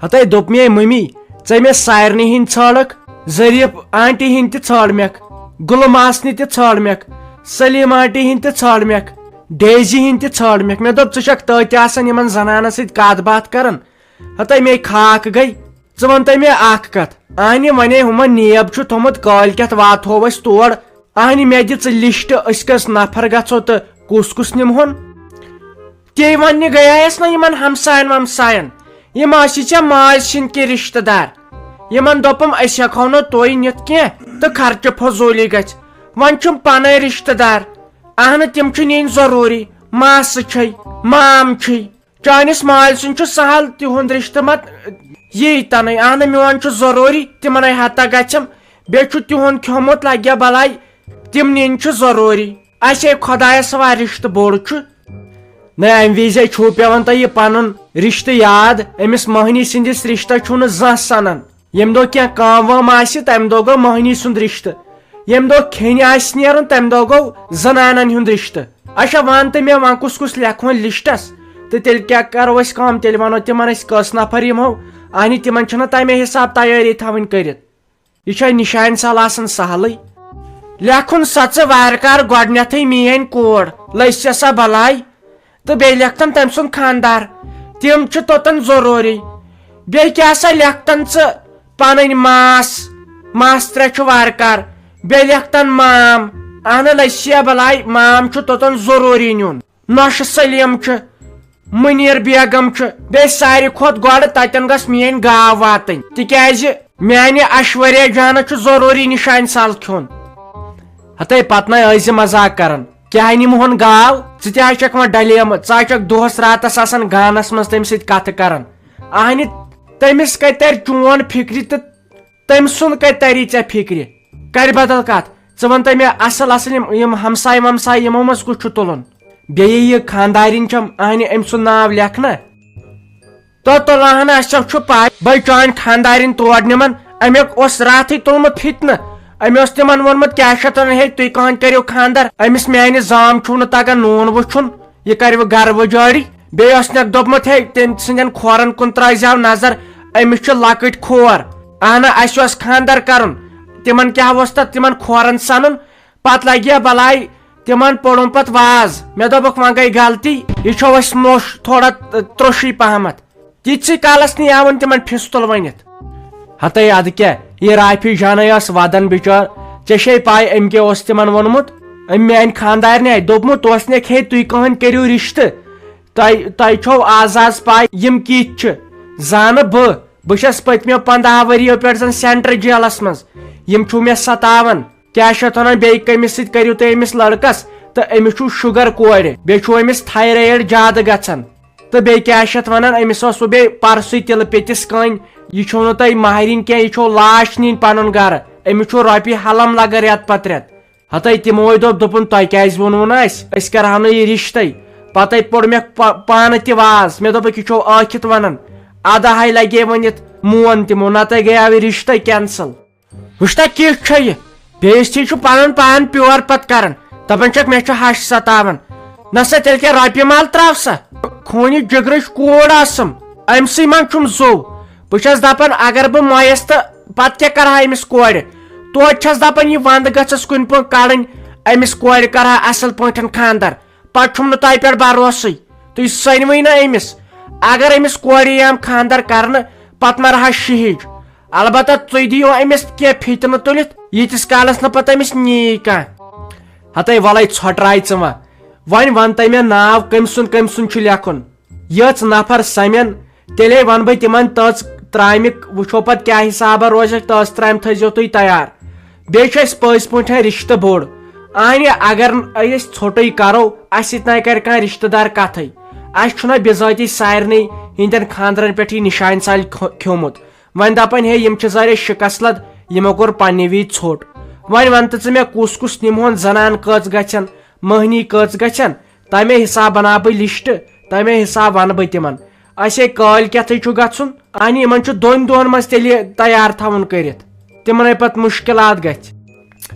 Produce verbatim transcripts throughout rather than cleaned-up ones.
ہتے دوٚپ مے مٔمی، ژےٚ مےٚ سارنٕے ہِنٛدۍ ژھانٛڈکھ، ظریف آنٹی ہِنٛدۍ تہِ ژھانٛڈ مےٚکھ، گُلہٕ ماسنہِ تہِ ژھانٛڈ مےٚکھ، سلیٖم آنٹی ہِنٛدۍ تہِ ژھانٛڈ مےٚکھ، ڈیزی ہِنٛدۍ تہِ ژھانٛڈ مےٚکھ۔ مےٚ دوٚپ، ژٕ چھکھ تٔتۍ آسان یِمن زنانن سۭتۍ کتھ باتھ کران۔ ہتے مے خاکھ گٔے۔ ژٕ وَن تہٕ مےٚ اکھ کتھ، اہنہِ ونے ہُمن نیب چھُ تھوٚمُت کٲلۍ کٮ۪تھ واتہو أسۍ تور، اہنہِ مےٚ دِ ژٕ لسٹ، أسۍ کٔژ نفر گژھو تہٕ کُس کُس نِمہون؟ تی وننہِ گٔیایس نہ یِمن ہمساین ومساین، یِم ٲسی ژےٚ ماجہِ سٕنٛدۍ کینٛہہ رشتہٕ دار، یِمن دوٚپُم أسۍ ہٮ۪کہو نہٕ تُہۍ نِتھ کینٛہہ تہٕ خرچہٕ فضوٗلی گژھِ، وۄنۍ چھُم پنے رشتہٕ دار، اہنہٕ تِم چھِ نِنۍ ضروٗری، ماسہٕ چھے، مام چھے، چٲنِس مالۍ سُنٛد چھُ سہل، تِہُنٛد رشتہٕ مت یی تنٕے۔ اہنہٕ میون چھُ ضروٗری، تِمنے ہتا گژھم۔ بیٚیہِ چھُ تِہُنٛد کھیوٚمُت، لگیا بلاے، تِم نِنۍ چھُ ضروٗری۔ اَسے خۄدایس سوارِ رشتہٕ بوٚڑ چھُ۔ نہ، امہِ وِزے چھُو پٮ۪وان تۄہہِ یہِ پنُن رشتہٕ یاد۔ أمِس مۄہنی سٕنٛدِس رشتس چھُو نہٕ زانٛہہ سنان۔ ییٚمہِ دۄہ کینٛہہ کٲم وٲم آسہِ، تمہِ دۄہ گوٚو مۄہنی سُنٛد رشتہٕ۔ ییٚمہِ دۄہ کھیٚنہِ آسہِ نیرُن، تمہِ دۄہ گوٚو زنانن ہُنٛد رشتہٕ۔ اچھا، وَن تہٕ مےٚ، وۄنۍ کُس کُس لیکھون لسٹس؟ تہٕ تیٚلہِ کیٛاہ کرو أسۍ کٲم؟ تیٚلہِ وَنو تِمن أسۍ کٔژ نفر یِمو۔ اہنہِ تِمن چھِنہ تمے حساب تیٲری تھاوٕنۍ کٔرِتھ۔ یہِ چھا نِشانہِ سال آسان سہلٕے؟ لیکھُن سا ژٕ وارٕ کار گۄڈٕنیتھٕے میٲنۍ کوٗر، لٔج ژےٚ سا بلاے۔ تہٕ بیٚیہِ لیکھتن تٔمۍ سُنٛد خانٛدار، تِم چھِ توٚتن ضروٗری۔ بیٚیہِ کیٛاہ سا لیکھتن ژٕ پنٕنۍ ماس، ماس ترٛےٚ چھُ وارٕ کار، بیٚیہِ لیکھتن مام، اہن لٔسیا بلاے مام چھُ توٚتن ضروٗری نیُن۔ نۄشہِ سلیٖم چھُ، مُنیٖر بیگم چھُ، بیٚیہِ ساروی کھۄتہٕ گۄڈٕ تتٮ۪ن گٔژھ میٲنۍ گاو واتٕنۍ، تِکیازِ میانہِ اشوریا جانس چھُ ضروٗری نِشانہِ سال کھیوٚن۔ ہتے پتہٕ نے ٲسۍ زِ مذاق کران، کیٛاہ نِمہون گاو؟ ژٕ تہِ ہا چھکھ وۄنۍ ڈلیمٕژ، ژٕ ہا چھکھ دۄہس راتس آسان گانس منٛز تٔمۍ سۭتۍ کتھٕ کران۔ اہنہِ تٔمِس کتہِ ترِ چون فکرِ تہٕ تٔمۍ سُنٛد کتہِ تری ژےٚ فکرِ؟ کرِ بدل کتھ۔ ژٕ وَن تہٕ مےٚ اصل اصل یِم، یِم ہمساے ومساے یِمو منٛز کُس چھُ تُلُن؟ بیٚیہِ یہِ خانٛدارِنۍ چھم اہنہِ أمۍ سُنٛد ناو لیکھنہ۔ تہٕ تُلہٕ ہن، اَسہِ چھو چھُ پاے، بے چٲنۍ خانٛدارِنۍ تور نِمن، اَمیُک اوس راتھٕے تُلمُت فتنہٕ۔ أمۍ اوس تِمن ووٚنمُت، کیٛاہ چھِ اتھ ونان، ہے تُہۍ کٕہٕنۍ کٔرِو خانٛدر، أمِس میانہِ زام چھُو نہٕ تگان نوٗن وُچھُن، یہِ کرِ وۄنۍ گرٕ وُجٲڑی۔ بیٚیہِ اوس نکھ دوٚپمُت، ہے تٔمۍ سٕنٛدٮ۪ن کھورن کُن ترٲیزیو نظر، أمِس چھِ لۄکٕٹۍ کھور۔ اہنہ، اَسہِ اوس خانٛدر کرُن، تِمن کیٛاہ اوس تتھ تِمن کھورن سنُن؟ پتہٕ لگہِ ہا بلاے تِمن پوٚرُم پتہٕ واز۔ مےٚ دوٚپُکھ، وۄنۍ گٔے غلطی، یہِ چھو اَسہِ موٚش تھوڑا ترٛوٚشُے پہمتھ۔ تیٖتسٕے کالس نہٕ یاوُن تِمن فِستُل ؤنِتھ۔ ہتے ادٕ کیٛاہ، یہِ رافی جانٕے ٲس ودان بِچٲر، ژےٚ چھے پاے أمۍ کیٛاہ اوس تِمن ووٚنمُت؟ أمۍ میانہِ خانٛدارنہِ آے دوٚپمُت اوس نکھ، ہے تُہۍ کٕہٕنۍ کٔرِو رشتہٕ، تۄہہِ، تۄہہِ چھو آز آز پاے یِم کِتھۍ چھِ، زانہٕ بہٕ، بہٕ چھس پٔتمیو پنٛداہ ؤرِیو پٮ۪ٹھ زن سینٹرل جیلس منٛز، یِم چھِو مےٚ ستاوان۔ کیٛاہ چھِ اتھ ونان، بیٚیہِ کٔمِس سۭتۍ کٔرِو تُہۍ أمِس لڑکس؟ تہٕ أمِس چھُو شُگر کورِ، بیٚیہِ چھُو أمِس تھایرایڈ زیادٕ گژھان۔ تہٕ بیٚیہِ کیٛاہ چھِ اتھ ونان، أمِس اوس سُہ بیٚیہِ پرسُے تِلہٕ پیٚتِس کٔنۍ، یہِ چھُو نہٕ تۄہہِ ماہرِنۍ کینٛہہ، یہِ چھُو لاش نِنۍ پنُن گرٕ، أمِس چھُو رۄپیہِ حلم لگان رٮ۪تہٕ پتہٕ رٮ۪تہٕ۔ ہتے تِموے دوٚپ، دوٚپُن، تۄہہِ کیٛازِ ووٚنوُ نہٕ اسہِ؟ أسۍ کرہاو نہٕ یہِ رشتے۔ پتہٕ پوٚر مےٚ پا-، پانہٕ تہِ واز، مےٚ دوٚپُکھ، یہِ چھو ٲکھِتھ ونان، ادٕ ہاے لگے ؤنِتھ مون تِمو، نتہٕ گٔیاو یہِ رشتے کینسل۔ وٕچھتا کِژھ چھےٚ یہِ؟ بے عزتی چھُ پنُن پان پیور پتہٕ کران، دپان چھکھ مےٚ چھُ ہش ستاوان۔ نہ سا تیٚلہِ کیٛاہ رۄپیہِ مال تراو سا؟ خوٗنہِ جگرٕچ کوٗر ٲسٕم، أمۍ سٕے منٛز چھُم زُو۔ بہٕ چھس دپان اگر بہٕ مۄیس تہٕ پتہٕ کیٛاہ کرٕ ہا أمِس کورِ؟ توتہِ چھس دپان یہِ ونٛدٕ گٔژھس کُنہِ پٲٹھۍ کڑٕنۍ، أمِس کورِ کرٕ ہا اصل پٲٹھۍ خانٛدر۔ پتہٕ چھُم نہٕ تۄہہِ پٮ۪ٹھ بھروسٕے۔ تُہۍ سٔنوٕے نہٕ أمِس۔ اگر أمِس کورِ یِیَم خانٛدر کرنہٕ، پتہٕ مرٕ ہا شِہِج۔ البتہ تُہۍ دِیِو أمِس کینٛہہ فتنہٕ تُلِتھ، ییٖتِس کالس نہٕ پتہٕ أمِس نِیی کانٛہہ۔ ہتے ولے ژھۄٹراے ژٕ وۄنۍ۔ وۄنۍ وَن تہٕ مےٚ ناو، کٔمۍ سُنٛد کٔمۍ سُنٛد چھُ لیکھُن؟ یٔژ نفر سَمن، تیٚلے وَنہٕ بہٕ تِمن تٔژ ترامہِ، وٕچھو پتہٕ کیٛاہ حسابہ روزٮ۪کھ، تٔژ ترامہِ تھٲیزیو تُہۍ تیار۔ بیٚیہِ چھُ اَسہِ پٔزۍ پٲٹھۍ رِشتہٕ بوٚڑ۔ اہنہِ، اگر أسۍ ژھوٚٹٕے کرو، اَسہِ سۭتۍ نَے کرِ کانٛہہ رِشتہٕ دار کتھٕے۔ اَسہِ چھُنہ بِذٲتی سارنٕے ہِنٛدٮ۪ن خانٛدرن پٮ۪ٹھ یہِ نِشانہِ سالہِ کھو-، کھیوٚمُت۔ وۄنۍ دپن، ہے، یِم چھِ ظٲہرے شکست لد، یِمو کوٚر پننہِ وِزِ ژھوٚٹ۔ وۄنۍ ون تہٕ ژٕ مےٚ، کُس کُس نِمہون، زنان کٔژ گژھن، مٔہنی کٔژ گژھن، تمے حساب بناو بہٕ لسٹ، تمے حساب ونہٕ بہٕ تِمن۔ اسے کٲلۍ کٮ۪تھٕے چھُ گژھُن، اہنہِ یِمن چھُ دۄن دۄہن منٛز تیٚلہِ تیار تھاوُن کٔرِتھ، تِمنے پتہٕ مُشکلات گژھِ۔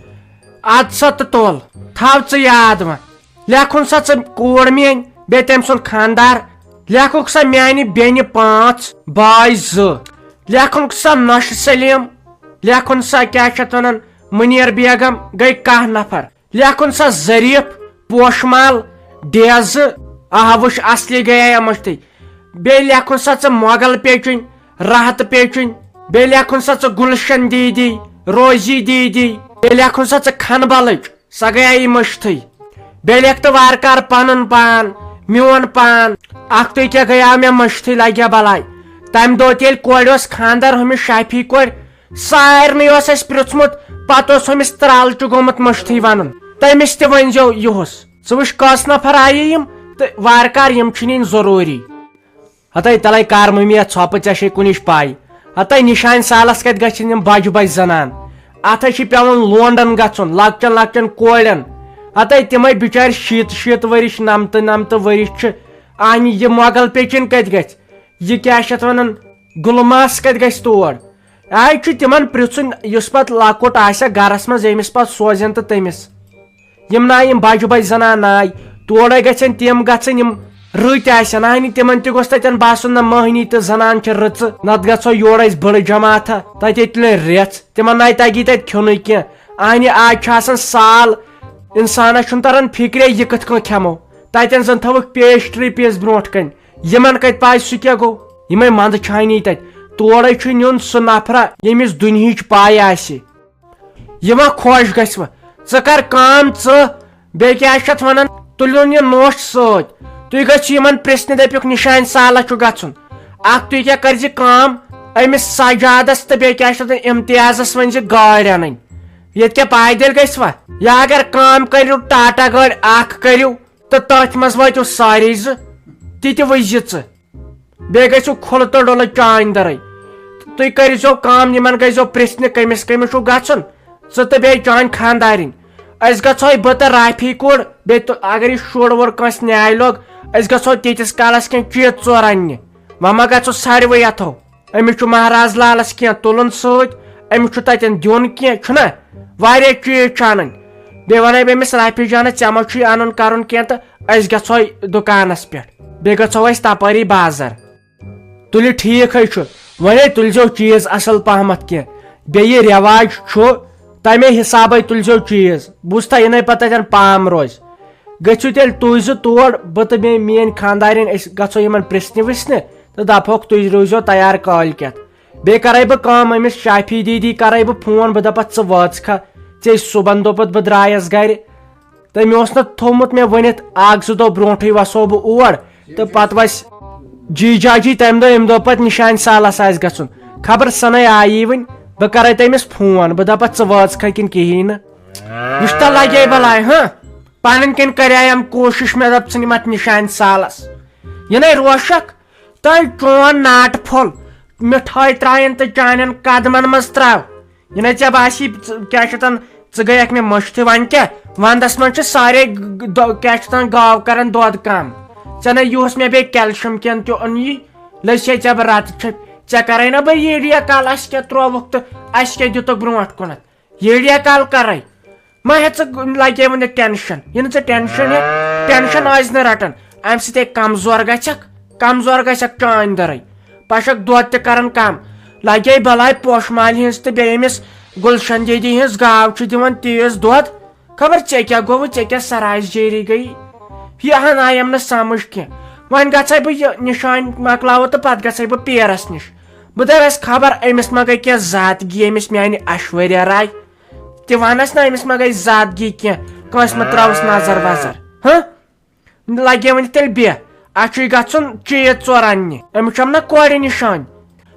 اد سا تہٕ تُل، تھاو ژٕ یاد وۄنۍ، لیکھُن سا ژٕ کوٗر میٲنۍ، بیٚیہِ تٔمۍ سُنٛد خانٛدار، لیکھُکھ سا میانہِ بیٚنہِ پانٛژھ، باے زٕ۔ لیکھُن سا نۄشہِ سلیٖم۔ لیکھُن سا کیٛاہ چھِ اَتھ وَنان، مُنیر بیگم۔ گٔے کاہ نفر۔ لیکھُن سا ظریٖف، پوشمال، ڈیزٕ۔ آ، وٕچھ، اصلی گٔیے مٔشتٕے۔ بیٚیہِ لیکھُن سا ژٕ مۄغل پیچِنۍ، راحت پیچِنۍ۔ بیٚیہِ لیکھُن سا ژٕ گُلشن دیدی، روزی دیدی۔ بیٚیہِ لیکھُن سا ژٕ کھنبلٕچ۔ سۄ گٔیے مٔشتھٕے۔ بیٚیہِ لیکھ تہٕ وارٕ کارٕ پنُن پان، میون پان۔ اکھتُے کیٛاہ گٔیاو مےٚ مٔشتھٕے، لگیا بلاے۔ تمہِ دۄہ تہِ ییٚلہِ کورِ اوس خانٛدر، ہُمِس شافی کورِ، سارنٕے اوس اسہِ پرٛژھمُت، پتہٕ اوس ہُمِس ترٛالہٕ چھُ گوٚمُت مٔشتھٕے ونُن۔ تٔمِس تہِ ؤنۍزیو یُہُس، ژٕ وٕچھ کٔژ نفر آیہِ یِم، تہٕ وارٕ کارٕ یِم چھِ نِنۍ ضروٗری۔ ہتے تلے کار مٔمی اتھ ژھۄپہٕ، ژےٚ چھے کُنِچ پاے۔ ہتے نِشانہِ سالس کتہِ گژھن یِم بجہِ بجہِ زنان؟ اتھے چھِ پٮ۪وان لونڈن گژھُن، لۄکچن لۄکچن کورٮ۪ن۔ ہتے تِمے بچارِ شیٖتہٕ شیٖتہٕ ؤرِش، نمتہٕ نمتہٕ ؤرِش چھِ۔ اہنہِ یہِ مۄغل پیچن کتہِ گژھِ؟ یہِ کیٛاہ چھِ اتھ ونان؟ گُلہٕ ماس کتہِ گژھِ تور؟ آے چھُ تِمن پرژھُن، یُس پتہٕ لۄکُٹ آسہِ گرس منٛز، ییٚمِس پتہٕ سوزن تہٕ تٔمِس۔ یِم ناے، یِم بجہِ بجہِ زنان ناے، تورے گژھن تِم گژھٕنۍ یِم رٕتۍ آسن۔ اہنہِ تِمن تہِ گوٚژھ تتٮ۪ن باسُن، نہ مٔہنی تہٕ زنان چھِ رٕژٕ، نتہٕ گژھو یورٕ أسۍ بٔڑ جماعتھا، تتہِ ییٚتہِ لے رٮ۪ژھ، تِمن ناے تگی تتہِ کھیوٚنُے کینٛہہ۔ اہنہِ آز چھُ آسان سال، انسانس چھُنہٕ تران فکرے یہِ کِتھ کٔنۍ کھٮ۪مو۔ تتٮ۪ن زن تھٲوٕکھ پیسٹری پیٖس برونٛٹھ کنہِ، یِمن کتہِ پاے سُہ کیٛاہ گوٚو؟ یِمے منٛدٕ چھانی تتہِ۔ تورے چھُ نیُن سُہ نفرا، ییٚمِس دُنہِچ پاے آسہِ۔ یہِ ما خۄش گژھِ وۄنۍ؟ ژٕ کر کٲم، ژٕ بیٚیہِ کیٛاہ چھِ اتھ ونان، تُلِوُن یہِ نوٚش سۭتۍ۔ تُہۍ گٔژھِو یِمن پرژھنہِ، دٔپِکھ نِشانہِ سالس چھُ گژھُن۔ اکھ تُہۍ کیٛاہ کٔرزِ کٲم، أمِس سجادس تہٕ بیٚیہِ کیٛاہ چھِ اتھ ونان، امتیازس ؤنزِ گٲڑۍ انٕنۍ۔ ییٚتہِ کیٛاہ پایدٔلۍ گژھِ وۄنۍ؟ یا اگر کٲم کٔرِو، ٹاٹا گٲڑۍ اکھ کٔرِو، تہٕ تٔتھۍ منٛز وٲتِو سارے زٕ، تہِ تہِ وٕچھزِ ژٕ۔ بیٚیہِ گژھِو کھُلہٕ تہٕ ڈُلہٕ چانۍ دٔرٕے۔ تُہۍ کٔرۍزیو کٲم، یِمن گٔژھۍزیو پرژھنہِ، کٔمِس کٔمِس چھُو گژھُن، ژٕ تہٕ بیٚیہِ چانۍ خانٛدارِنۍ۔ أسۍ گژھو بہٕ تہٕ رافی کوٗر، بیٚیہِ تہٕ اگر یہِ شُر وُر کٲنٛسہِ نیٛاے لوٚگ، أسۍ گژھو تیٖتِس کالس کینٛہہ چیٖز ژور اننہِ۔ وۄنۍ ما گژھو ساروٕے یتھو؟ أمِس چھُ مہراز لالس کینٛہہ تُلُن سۭتۍ، أمِس چھُ تتٮ۪ن دیُن کینٛہہ، چھُنہ؟ واریاہ چیٖز چھِ انٕنۍ۔ بیٚیہِ ونَے بہٕ أمِس رافی جانس، ژےٚ ما چھُے انُن کرُن کینٛہہ، تہٕ أسۍ گژھو دُکانس پٮ۪ٹھ، بیٚیہِ گژھو أسۍ تپٲری بازر۔ تُلِو ٹھیٖک ہے چھُ، وۄنۍ ہے تُلزیو چیٖز اصل پہمتھ کینٛہہ، بیٚیہِ رٮ۪واج چھُ تمے حسابے تُلزیو چیٖز، بوٗزتھا، یِنَے پتہٕ تتٮ۪ن پام روزِ۔ گٔژھِو تیٚلہِ تُہۍ زٕ تور، بہٕ تہٕ بیٚیہِ میٲنۍ خانٛدارِنۍ، أسۍ گژھو یِمن پرژھنہِ وٕچھنہِ تہٕ دپہوکھ تُہۍ روٗزیو تیار کٲلۍ کٮ۪تھ۔ بیٚیہِ کرے بہٕ کٲم، أمِس شافی دیدی کرے بہٕ فون، بہٕ دپس ژٕ وٲژکھا، ژےٚ صُبحن دوٚپُتھ بہٕ درٛایس گرِ، تٔمۍ اوس نہٕ تھوٚومُت مےٚ ؤنِتھ، اکھ زٕ دۄہ برونٛٹھٕے وسو بہٕ اور تہٕ پتہٕ وسہِ جی جاجی تمہِ دۄہ، ییٚمہِ دۄہ پتہٕ نِشانہِ سالس آسہِ گژھُن۔ خبر سنے آیی وٕنۍ، بہٕ کرے تٔمِس فون، بہٕ دپس ژٕ وٲژکھا کِنہٕ کِہیٖنۍ نہٕ۔ وٕچھتا لگے بلاے، ہاں؟ پنٕنۍ کِنۍ کرے أمۍ کوٗشش، مےٚ دوٚپ ژٕ نِمتھ نِشانہِ سالس۔ یہِ نے روشک، تۄہہِ چون ناٹہٕ پھوٚل مِٹھٲے ترٛایَن تہٕ چانٮ۪ن قدمن منٛز ترٛاو۔ یہِ نے ژےٚ باسی، ژٕ، کیٛاہ چھِ تَن، ژٕ گٔیَکھ مےٚ مٔشتھٕے۔ وۄنۍ کیٛاہ؟ وَندَس منٛز چھِ سارے گ-، دۄ-، کیٛاہ چھِ تَن، گاو کَران دۄد کَم۔ ژےٚ نے یُہُس مےٚ بیٚیہِ کیلشیم کٮ۪ن تہِ اوٚن یی، لٔج ہے ژےٚ بہٕ رَتہٕ چھٔپۍ۔ ژےٚ کَرَے نہ بہٕ ییٖڈیا کال، اَسہِ کیٛاہ ترٛووُکھ تہٕ اَسہِ کیٛاہ دِتُکھ برونٛٹھ کُنَتھ؟ ییٖڈیا کال کَرَے۔ ما ہیٚژٕ لگے وۄنۍ ٹینشن، یہِ نہٕ ژےٚ ٹینشن ہیٚتھ، ٹینشن ٲسۍ نہٕ رٹان، امہِ سۭتۍ ہے کمزور گژھکھ، کمزور گژھکھ چٲنۍ دٔرٕے۔ پشک دۄد تہِ کران کم، لگے بلاے پوشہٕ مالہِ ہٕنٛز تہٕ بیٚیہِ أمِس گُلشن دیدی ہٕنٛز گاو چھُ دِوان تیز دۄد۔ خبر ژےٚ کیٛاہ گوٚوُ، ژےٚ کیٛاہ سراج جیری گٔیی؟ یہِ ہن آیم نہٕ سمجھ کینٛہہ۔ وۄنۍ گژھے بہٕ یہِ نشٲنۍ مۄکلاوٕ تہٕ پتہٕ گژھے بہٕ پیرس نِش۔ بہٕ دپس خبر أمِس ما گٔے کینٛہہ زاتگی، أمِس میانہِ اشوریا راے۔ تہِ ونس نہ، أمِس ما گٔے زاتگی کینٛہہ، کٲنٛسہِ ما ترٛاوُس نظر وظر؟ ہہ؟ لگے وۄنۍ تیٚلہِ بیٚہہ، اَسہِ چھُے گژھُن چیٖز ژور اننہِ۔ أمِس چھَم نہ کورِ نِشٲنۍ۔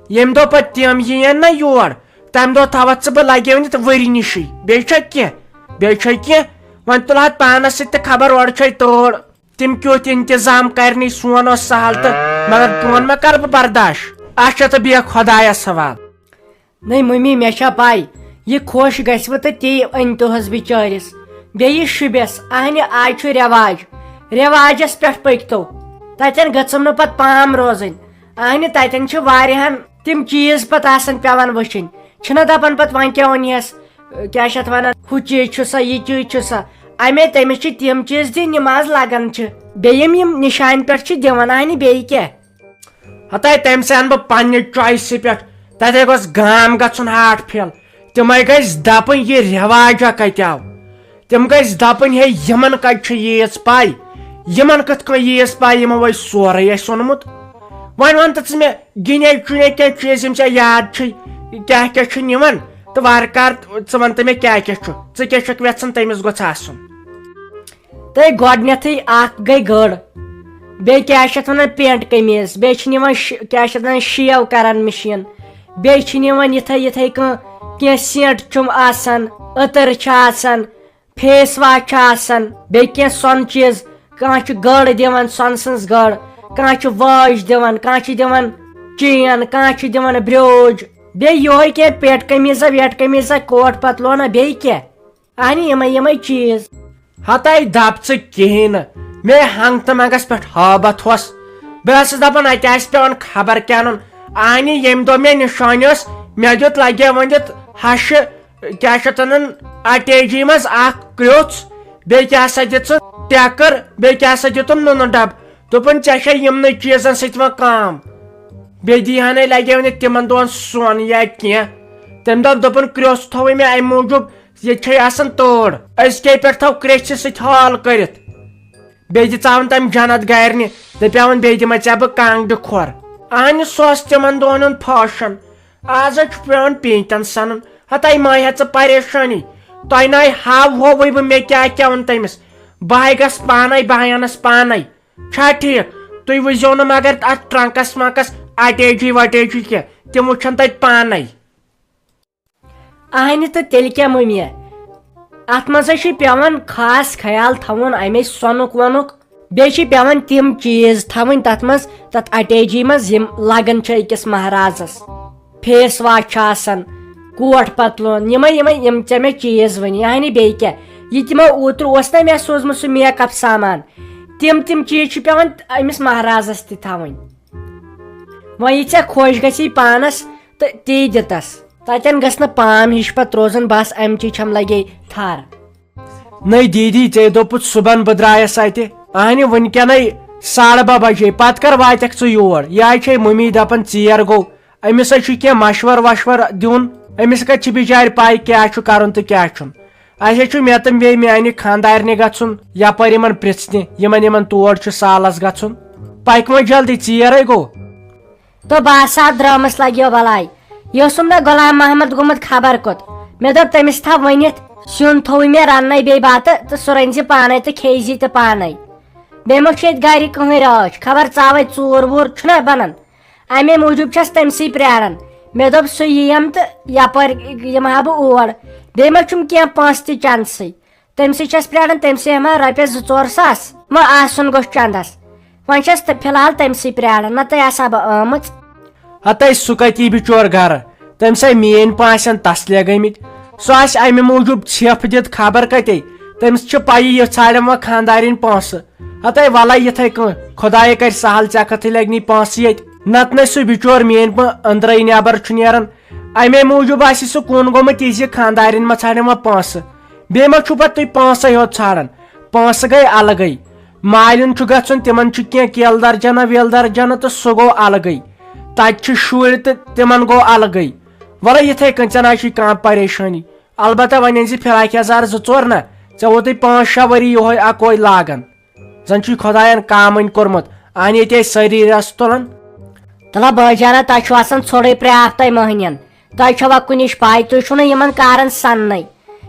ییٚمہِ دۄہ پتہٕ تِم یِیَن نہ یور، تَمہِ دۄہ تھاوَتھ ژٕ بہٕ لگے وۄنۍ تہٕ ؤری نِشٕے۔ بیٚیہِ چھا کینٛہہ؟ بیٚیہِ چھا کینٛہہ؟ وۄنۍ تُلہٕ ہَتھ پانَس سۭتۍ تہٕ خبر اورٕ چھے تٲڑ۔ تِم کیُتھ انتظام کرنٕے، سون اوس سہل تہٕ مگر چون ما کرٕ بہٕ برداش؟ اچھا تہٕ بیٚہہ خۄدایَس حوال۔ نٔے مٔمی، مےٚ چھا پَے، یہِ خۄش گژھِ وٕ تہٕ تی أنۍ تُہس بِچٲرِس۔ بیٚیہِ شُبٮ۪س، اہنہِ آے چھُ رٮ۪واج، رٮ۪واجس پٮ۪ٹھ پٔکۍ تو۔ تتٮ۪ن گٔژھٕم نہٕ پتہٕ پام روزٕنۍ۔ اہنہِ تتٮ۪ن چھِ واریاہن تِم چیٖز پتہٕ آسان پٮ۪وان وٕچھِنۍ۔ چھِنہ دپان پتہٕ وۄنۍ کیٛاہ اوٚن یس، کیٛاہ چھِ اتھ ونان، ہُہ چیٖز چھُ سا، یہِ چیٖز چھُ سا۔ امے تٔمِس چھِ تِم چیٖز دِنۍ یِم از لگان چھِ۔ بیٚیہِ یِم یِم نِشانہِ پٮ۪ٹھ چھِ دِوان، اہنہِ بیٚیہِ کیٛاہ؟ ہتاے تٔمۍ سٕے انہٕ بہٕ پننہِ choice پٮ۪ٹھ۔ تتہِ گوٚژھ گام گژھُن heart fail۔ تِمے گژھِ دپٕنۍ یہِ رٮ۪واجا کتہِ آو۔ تِم گژھِ دپٕنۍ ہے یِمن کتہِ چھِ ییٖژ پاے؟ یِمن کِتھ کٔنۍ ییٖژ پاے؟ یِمو ہے سورُے اسہِ اوٚنمُت۔ وۄنۍ ون تہٕ ژٕ مےٚ، گِنے چُنے کینٛہہ چیٖز یِم ژےٚ یاد چھِ، کیٛاہ کیٛاہ چھُ نِوان؟ تہٕ وارٕ کار ژٕ ون تہٕ مےٚ کیٛاہ کیٛاہ چھُ، ژٕ کیٛاہ چھُکھ یژھان تٔمِس گوٚژھ آسُن؟ تہٕ گۄڈٕنیتھٕے اکھ گٔے گٔر، بیٚیہِ کیٛاہ چھِ اتھ ونان، پینٹ قمیٖض، بیٚیہِ چھِ نِوان ش-، کیٛاہ چھِ اتھ ونان، شیو کران مِشیٖن، بیٚیہِ چھِ نِوان یِتھے یِتھے کٔنۍ کینٛہہ سینٹ چھُم آسان، عطر چھِ آسان، face wash چھِ آسان، بیٚیہِ کینٛہہ سۄنہٕ چیٖز، کانٛہہ چھُ گٔر دِوان، سۄنہٕ سٕنٛز گٔر، کانٛہہ چھُ وٲج دِوان، کانٛہہ چھُ دِوان چین، کانٛہہ چھُ دِوان برٛوج، بیٚیہِ یِہوے کینٛہہ پینٹ قمیٖضا ویٹ قمیٖضا کوٹ پتلونا، بیٚیہِ کینٛہہ۔ اہنہِ یِمے یِمے چیٖز۔ ہتاے دپ ژٕ کِہیٖنۍ نہٕ، مےٚ ہنٛگ تہٕ منٛگس پٮ۪ٹھ ہٲبتھ ہوس۔ بہٕ ٲسٕس دپان اتہِ آسہِ پٮ۪وان خبر کیٛاہ انُن۔ اہنہِ ییٚمہِ دۄہ مےٚ نِشٲنۍ ٲس، مےٚ دیُت لگے ؤنِتھ ہشہِ، کیٛاہ چھِ اتھ ونان، اٹیجی منٛز اکھ کرٛوژھ، بیٚیہِ کیٛاہ سا دِژٕ ٹٮ۪کٕر، بیٚیہِ کیٛاہ سا دِتُم نُنہٕ ڈبہٕ۔ دوٚپُن، "ژےٚ چھے یِمنٕے چیٖزن سۭتۍ وۄنۍ کٲم؟" بیٚیہِ دی ہانَے لگے وۄنۍ تِمن دۄہن سۄن یا کینٛہہ۔ تٔمۍ دوٚپ، دوٚپُن، "کرٛوژھ تھووُے مےٚ امہِ موٗجوٗب، ییٚتہِ چھے آسان تٲر، أزکے پٮ۪ٹھ تھاو کرٛیژھِ سۭتۍ حال کٔرِتھ۔" بیٚیہِ دِژاون تٔمۍ جنت گرنہِ، دپیاون، "بیٚیہِ دِمے ژےٚ بہٕ کانٛگڑِ کھۄر۔" اہنہِ سُہ اوس تِمن دۄہن ہُنٛد فیشن۔ آز حظ چھُ پٮ۪وان پیٖنتٮ۪ن سنُن۔ ہتاے ما ہیٚہ ژٕ پریشٲنی، تۄہہِ ناے ہاوہووٕے بہٕ مےٚ کیٛاہ کیٛاہ اوٚن تٔمِس۔ بہٕ ہاے گژھٕ پانے، بہٕ ہاے انس پانے۔ چھا ٹھیٖک؟ تُہۍ وٕچھزیو نہٕ مگر اتھ ٹرنکس ونکس اٹیجی وٹیجی کینٛہہ، تِم وٕچھن تتہِ پانے۔ اہنہِ تہٕ تیٚلہِ کیٛاہ مٔمی؟ اتھ منٛز حظ چھُ پٮ۪وان خاص خیال تھاوُن امے سۄنُک وۄنُک۔ بیٚیہِ چھِ پٮ۪وان تِم چیٖز تھاوٕنۍ تتھ منٛز، تتھ اٹیجی منٛز، یِم لگان چھِ أکِس مہرازس۔ face wash چھُ آسان، کوٹ پتلون، یِمے یِمے یِم ژےٚ مےٚ چیٖز ؤنی، اہنہِ بیٚیہِ کیٛاہ؟ یہِ تہِ ما اوترٕ اوس نا مےٚ سوٗزمُت سُہ make up سامان، تِم تِم چیٖز چھِ پٮ۪وان أمِس مہرازس تہِ تھاوٕنۍ۔ وۄنۍ یہِ ژےٚ خۄش گژھی پانس تہٕ تی دِتس۔ تتٮ۪ن گٔژھ نہٕ پام ہِش پتہٕ روزُن، بس امچی چھم لگے تھر۔ نٔے دیٖدی، ژےٚ دوٚپُتھ صُبحن بہٕ درٛایس اتہِ۔ اہنہِ، وٕنکیٚنے ساڑٕ باہ بجے، پتہٕ کر واتکھ ژٕ یور؟ یہِ حظ چھے مٔمی دپان ژیر گوٚو۔ أمِس حظ چھُ کینٛہہ مشور وشور دیُن۔ أمِس کتہِ چھِ بِچارِ پاے کیٛاہ چھُ کرُن تہٕ کیٛاہ چھُنہٕ۔ اسہِ حظ چھُ مےٚ تہٕ بیٚیہِ میانہِ خانٛدارنہِ گژھُن یپٲرۍ یِمن پرژھنہِ، یِمن یِمن تور چھُ سالس گژھُن۔ پکہِ وۄنۍ جلدی، ژیرے گوٚو۔ تہٕ بہٕ ہسا درٛامٕژ لگیو بلاے۔ یہِ اوسُم نہ غلام محمد گوٚمُت خبر کوٚت۔ مےٚ دوٚپ تٔمِس تھاو ؤنِتھ، سیُن تھووُے مےٚ رننے بیٚیہِ بتہٕ تہٕ سُہ رٔنۍ زِ پانے تہٕ کھیٚیہِ زِ تہِ پانے۔ بیٚیہِ ما چھُ ییٚتہِ گرِ کٕہٕنۍ رٲچھ، خبر ژاوے ژوٗر ووٗر چھُنہ بنان۔ امے موٗجوٗب چھس تٔمسٕے پراران۔ مےٚ دوٚپ سُہ یِیم تہٕ یپٲرۍ یِمہٕ ہا بہٕ اور۔ بیٚیہِ ما چھُم کینٛہہ پونٛسہٕ تہِ چندسٕے۔ تٔمسٕے چھس پراران، تٔمسٕے ہٮ۪مہٕ ہا رۄپیس زٕ ژور ساس۔ وۄنۍ آسُن گوٚژھ چندس۔ وۄنۍ چھس تہٕ فی الحال تٔمسٕے پراران، نتہٕ آسہٕ ہا بہٕ آمٕژ۔ ہتے سُہ کتی بِچور گرٕ؟ تٔمِس آے میٲنۍ پونٛسہٕ تسلے گٔمٕتۍ۔ سُہ آسہِ امہِ موٗجوٗب ژھٮ۪پھ دِتھ خبر کتے۔ تٔمِس چھِ پَیی یہِ ژھانٛڈن وۄنۍ خانٛدارِنۍ پونٛسہٕ۔ ہتے وَلَے یِتھَے کٔنۍ، خۄدایے کرِ سہل، ژےٚ کتھٕے لگہِ نہٕ یہِ پونٛسہٕ ییٚتہِ۔ نتہٕ نَے سُہ بِچور میٲنۍ پٲٹھۍ أنٛدرَے نٮ۪بر چھُ نیران۔ امے موٗجوٗب آسہِ سُہ کُن گوٚمُت یہِ زِ خانٛدارِنۍ ما ژھانٛڈن وۄنۍ پونٛسہٕ۔ بیٚیہِ ما چھُو پتہٕ تُہۍ پونٛسَے یوت ژھانٛڈان؟ پونٛسہٕ گٔے الگٕے۔ مالِن چھُ گژھُن، تِمن چھُ کینٛہہ کیلہٕ درجنہ ویلہٕ درجنہ تہٕ سُہ گوٚو الگٕے۔ تتہِ چھِ شُرۍ تہٕ تِمن گوٚو الگٕے۔ وَلہٕ یِتھَے کٔنۍ، ژےٚ نہ چھُے کانٛہہ پریشٲنی۔ البتہ وۄنۍ أنۍ زِ فراک یزار زٕ ژور نہ، ژےٚ ووتُے پانٛژھ شےٚ ؤری یِہوٚے اکوے لاگان۔ زن چھُے خۄداین کامٕنۍ کوٚرمُت، اہنہِ ییٚتہِ ٲسۍ سٲری رس تُلان۔ تلہ بٲے جانہ، تۄہہِ چھُو آسان ژھوٚرُے پرٛاپھ تۄہہِ مٔہنِین۔ تۄہہِ چھوا کُنِچ پاے، تُہۍ چھُو نہٕ یِمن کارن سننٕے۔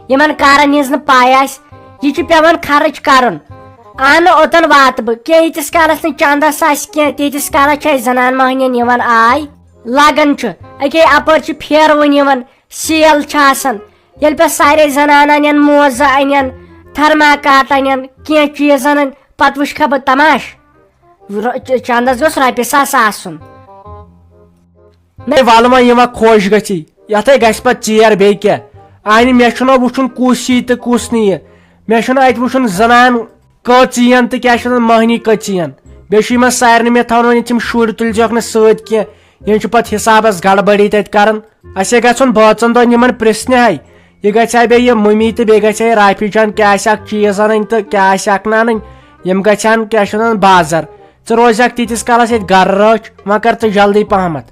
یِمن کارن ہٕنٛز نہٕ پاے آسہِ، یہِ چھُ پٮ۪وان خرٕچ کرُن۔ اہنہٕ اوٚتن واتہٕ بہٕ، کینٛہہ ییٖتِس کالس نہٕ چندس آسہِ کینٛہہ، تیٖتِس کالس چھِ اَسہِ زنان مٔہنِین یِوان آے۔ لگان چھُ، أکے اپٲرۍ چھِ پھیرٕ وُنہِ یِوان، سیل چھِ آسان۔ ییٚلہِ پتہٕ سارے زنانہٕ انن، موزٕ انن، تھرماکاٹ انن، کینٛہہ چیٖز انن، پتہٕ وٕچھکھا بہٕ تماش۔ رو-، چ-، چندس گوٚژھ رۄپیہِ ساس آسُن۔ ہے، ولہٕ وۄنۍ یہِ ما خۄش گژھی، یتھے گژھِ پتہٕ ژیر بیٚیہِ کیٛاہ؟ اہنہِ، مےٚ چھُنہ وٕچھُن کُس یی تہٕ کُس نہٕ یی۔ مےٚ چھُنہ اتہِ وٕچھُن زنان کٔژ یِین تہٕ کیٛاہ چھِ ونان مٔہنی کٔژ یِین۔ بیٚیہِ چھُ یِمن سارنٕے مےٚ تھاوُن وۄنۍ، یِم شُرۍ تُلزیوکھ نہٕ سۭتۍ کینٛہہ، یِم چھِ پتہٕ حسابس گڑبڑی تتہِ کران۔ اسے گژھُن بٲژن دۄن یِمن پرژھنہِ ہے، یہِ گژھِ ہا بیٚیہِ یہِ مٔمی تہٕ بیٚیہِ گژھِ ہا یہِ رافی جان، کیٛاہ آسہِ اکھ چیٖز انٕنۍ تہٕ کیٛاہ آسہِ اکھ نہٕ انٕنۍ۔ یِم گژھِ ہن، کیٛاہ چھِ وَنان، بازر۔ ژٕ روزکھ تیٖتِس کالس ییٚتہِ گرٕ رٲچھ، وۄنۍ کر ژٕ جلدی پہمتھ۔